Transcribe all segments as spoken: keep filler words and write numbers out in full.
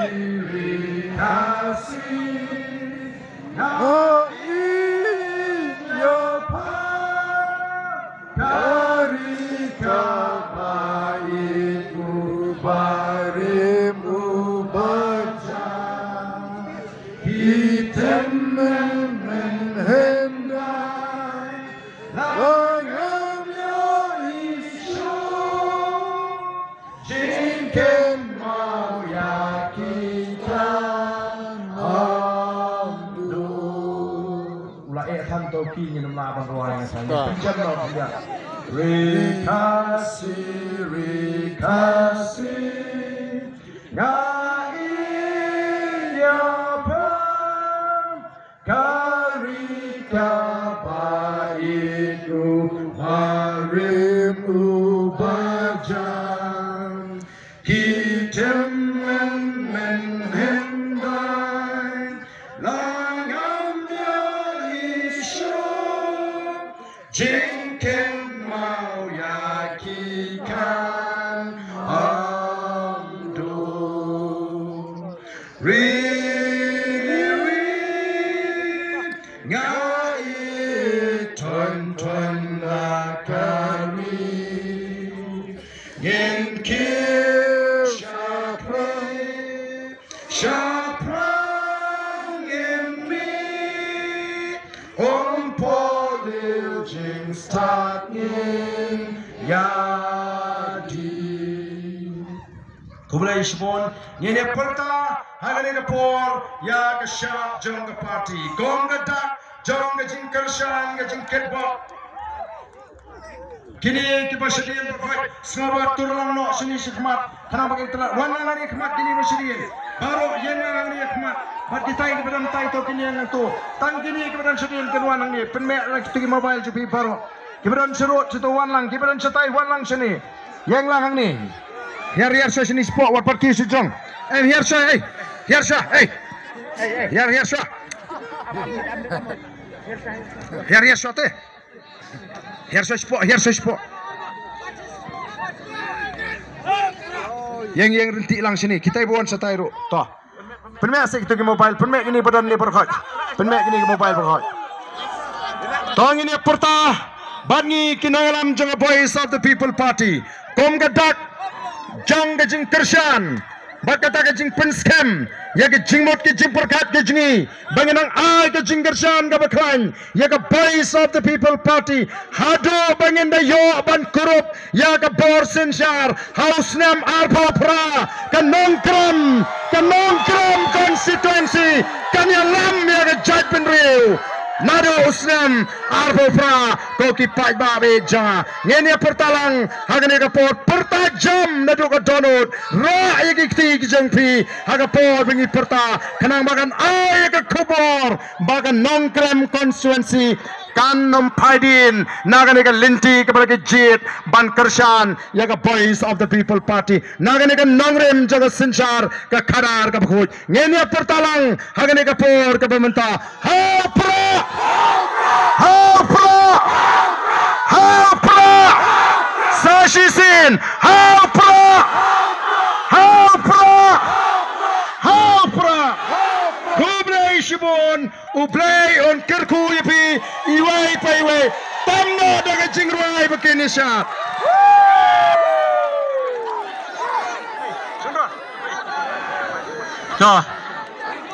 Ri Khasi, nga ïeit ïa pha, ka ri kaba ïeit, u barim u bajan, ki tem men men hyndai, la ngam ïohi shuh jingkynmaw ïa kita. Am dum. U la eh than to ki ngin ym lah ban rwai nga sa. Ngin pynjem noh ïa. Ri Khasi, Ri Khasi, nga ïeit ïa pha, ka ri kaba ïeit, u barim u bajan, ki tem men men hyndai, la ngam ïohi shuh jingkynmaw ïa ki kan. Am dum. Ri, ri, ri, nga ïeit thon thon la ka ri. Ngin kiew shaphrang, shaphrang ngin mih, um poi lei jingstad ngin ïa die. Khublei shibun, ngin ïa pyrta ha kane ka por ïa ka shap jong ka party. Kum ka dak jong ka jingkyrshan, ka jingkitbok. Kine kiba shadien ba khot, sngewbha tur lang noh shane shakhmat. Khnang ba kin tlot, wan lang hangne khmat kine ba shadien. Baroh ïeng lang hangne khmat. Bad kitai kiba dang tai to kin ïeng lang to. Tang kine kiba dang shadien kin wan hangne. Pynmih lang kito ki mobile jong phi baroh. Kiba don sharud sha to wan lang, kiba don shatai wan lang shane. Ïeng lang hangne. Hiar, hiar sha shane shapoh, wat pat kiew sha jrong. Eh, hiar sha, eh. Hiar sha, eh. Hiar, hiar sha. Hiar, hiar sha te. Hiar sha shapoh, hiar sha shapoh. Ïeng, ïeng ryntih lang shane. Kitai ba wan shatai ruh. To. Pynmih sha kito ki mobile, pynmih kine ba don ne baroh khot. Pynmih kine ki mobile baroh khot. To ngin ïa pyrta bad ngi ki nongïalam jong ka Voice of the People Party. Kum ka dak jong ka jingkyrshan bad kata ka jingpynskhem ïa ka jingmut ka jingpyrkhat ka jong ngi ba ngin nang ai ka jingkyrshan kaba khlaiñ ïa ka Voice of the People Party haduh ba ngin da ïoh ban kurup ïa ka bor synshar ha u snem arphew phra. Ka nongkren, ka Nongkrem constituency kan ïalam ïa ka jaitbynriew naduh u snem arphew phra. Ko ki paidbah ba ïeit jong nga, ngin ïa pyrta lang ha kane ka por, pyrta jam naduh ka dohnud, rah ïa ki kti ki jong phi ha ka por ba ngi pyrta, khnang ba kan ai ïa ka khubor ba ka Nongkrem constituency kan ym phai dien na kane ka lynti kaba la ka jied ban kyrshan ïa ka Voice of the People Party na kane ka nongrim jong ka synshar ka khadar kaba khuid. Ngin ïa pyrta lang ha kane ka por kaba mynta. Ha u Prah! Ha u Prah! Ha u Prah! Sa shisien! Ha u Prah! Ha u Prah! Ha u Prah! Khublei shibun. U Blei un kyrkhu ïa phi iwei pa iwei. Tam noh da ka jingrwai ba kin ïa shad. To.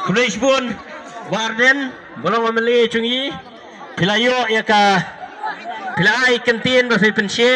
Khublei shibun Bah Ardent, ba long u M L A jong ngi. Phi la ïoh ïa ka, phi la ai kyntien ba phi pynshai.